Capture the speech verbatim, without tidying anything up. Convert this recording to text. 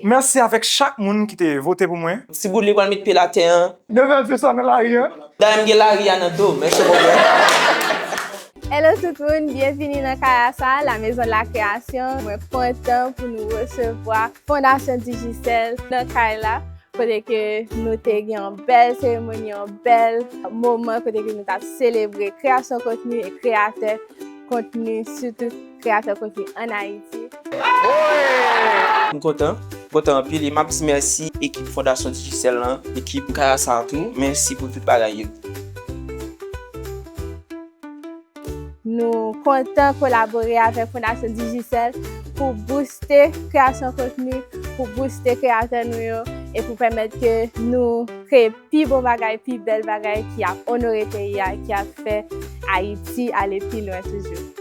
Mèsi avèk chak moun ki te vote pou mwen. Ti bout li pral met pye l atè an. Devan pye sa nan lari an. Dayè m gen lari a nan do m, èske w konprann? Hello tout moun, byenvini nan kay a sa, la maison de la création. Mwen kontan pou nou resevwa Fondasyon Digicel nan kay la, kote ke nou te gen yon bèl seremoni, yon bèl moman kote ke nou t ap selebre kreyasyon kontni e kreyatè kontni, sitou kreyatè kontni ann Ayiti. M kontan, m kontan anpil e m ap di mèsi ekip Fondasyon Digicel lan, ekip kay a sa tou, mèsi pou tout bagay yo. Nou kontan kolabore avèk Fondasyon Digicel pou booste kreyasyon kontni, pou booste kreyatè nou yo e pou pèmèt ke nou kreye pi bon bagay, pi bèl bagay ki ap onore peyi a, ki ap fè Ayiti ale pi lwen toujou.